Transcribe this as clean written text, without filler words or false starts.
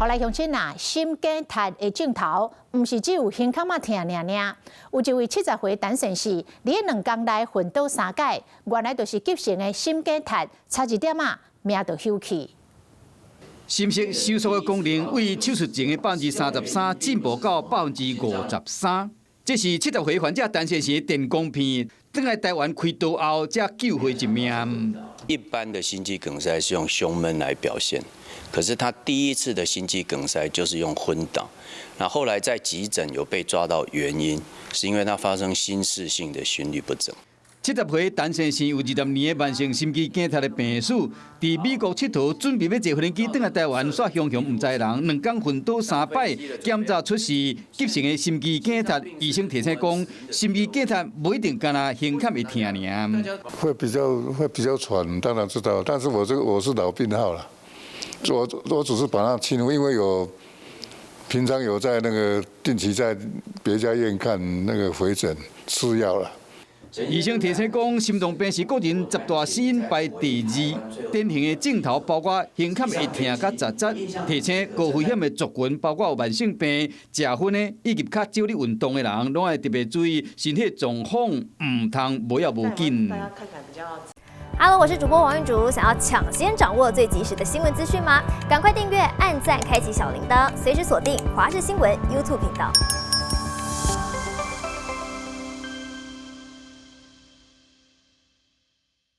予來鄉親啊，心肌梗塞的症頭，毋是只有胸坎仔疼爾爾。有一位70歲陳先生，佇咧2工內昏倒三擺，原來就是急性的心肌梗塞，差一點仔命就休去。心室收縮的功能為手術前的33%進步到53%。這是70歲患者陳先生的電光片，轉來台灣開刀後才救回一命。一般的心肌梗塞是用胸悶來表現，可是他第一次的心肌梗塞就是用昏倒，那後來在急診有被抓到原因，是因為他發生心室性的心律不整。70歲陳先生有20年的慢性心肌梗塞的病史，佇美國𨑨迌，準備欲坐飛機轉來台灣，煞雄雄毋知人，2工昏倒三擺，檢查出是急性的心肌梗塞。醫生提醒講，心肌梗塞無一定干焦胸坎會疼爾。會比較喘，當然知道，但是我這個我是老病號了，我只是把它清，因為有平常有在那個定期在別家醫院看那個回診吃藥了。醫生提醒講，心臟病是國人十大死因排第二，典型的症頭包括胸坎會疼佮窒窒。提醒高危險的族群，包括有慢性病、食薰的以及較少咧運動的人，攏愛特別注意身體狀況，毋通無要無緊。 Hello，我是主播王玉竹，想要搶先掌握最及時的新聞資訊嗎？趕快訂閱、按讚、開啟小鈴鐺，隨時鎖定華視新聞 YouTube 頻道。